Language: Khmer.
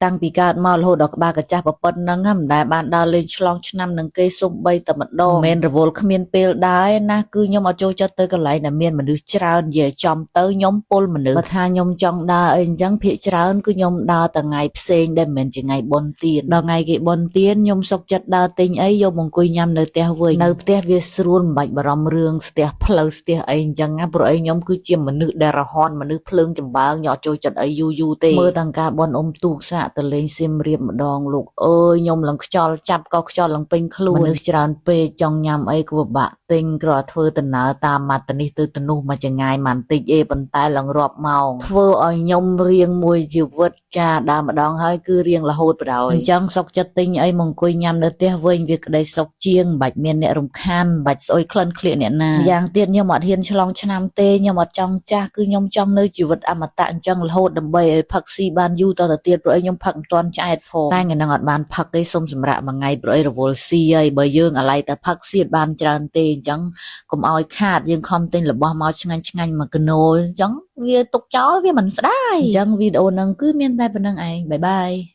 តាំងពីកើតមករហូតដល់ក្បាលកាចាស់ប៉ុណ្ណឹងមិនដែលបានដើរលេងឆ្លងឆ្នាំនឹងគេសូម្បីតែម្ដងមិនមែនរវល់គ្មានពេលដែរណាគឺខ្ញុំអត់ចូលចិត្តទៅកន្លែងដែលមានមនុស្សច្រើននិយាយចំទៅខ្ញុំពុលមនុស្សបើថាខ្ញុំចង់ដើរអីអញ្ចឹងភាគច្រើនគឺខ្ញុំដើរតែថ្ងៃផ្សេងដែលមិនមែនជាថ្ងៃបុណ្យទានដល់ថ្ងៃគេបុណ្យទានខ្ញុំសុខចិត្តដើរទិញអីយកមកអង្គុយញ៉ាំនៅផ្ទះវិញនៅផ្ទះវាស្រួលមិនបាច់បារម្ភរឿងស្ទះផ្លូវស្ទះអីអញ្ចឹងណាព្រោះអីខ្ញុំគឺជាមនុស្សដែលរហន់មនុស្សភ្លើងចម្បើងខ្ញុំអត់ចូលចិត្តអីយូរយូរទេមើលតាំងការបុណ្យអុំទូកសាកទៅលេងសៀមរាបម្ដងលោកអើយខ្ញុំឡើងខ្យល់ចាប់ក៏ខ្យល់ឡើងពេញខ្លួនមនុស្សច្រើនពេកចង់ញ៉ាំអីក៏ពិបាកទិញគ្រាន់តែធ្វើដំណើរតាមមកទៅនេះទៅទៅនោះមកចងាយមិនតិចអេប៉ុន្តែឡើងរាប់ម៉ោងធ្វើឲ្យខ្ញុំរៀងមួយជីវិតចាដើរម្ដងហើយគឺរៀងរហូតបណ្ដោយអញ្ចឹងសុកចិត្តទិញអីមកអង្គុយញ៉ាំនៅផ្ទះវិញវាក្តីសុខជាងមិនបាច់មានអ្នករំខានមិនបាច់ស្អុយក្លិនក្លៀកអ្នកណាម្យ៉ាងទៀតខ្ញុំអត់ហ៊ានឆ្លងឆ្នាំទេខ្ញុំអត់ចង់ចាស់គឺខ្ញុំចង់នៅជីវិតអមតៈអញ្ចឹងរហូតដើម្បីឲ្យផឹកស៊ីបានយូរតទៅទៀតព្រោះអីខ្ញុំផឹកមិនទាន់ឆ្អែតផងតែថ្ងៃហ្នឹងអត់បានផឹកទេសុំសម្រាប់មួយថ្ងៃព្រោះអីរវល់ស៊ីហើយបើយើងអាឡ័យតែផឹកស៊ីអត់បានច្រើនទេអញ្ចឹងកុំឲ្យខាតយើងខំទិញរបស់មកឆ្ងាញ់ឆ្ងាញ់មកកណូអញ្ចឹងវាទុកចោលវាមិនស្ដាយអញ្ចឹងវីដេអូហ្នឹងគឺមានតែប៉ុណ្្នឹងឯង bye bye.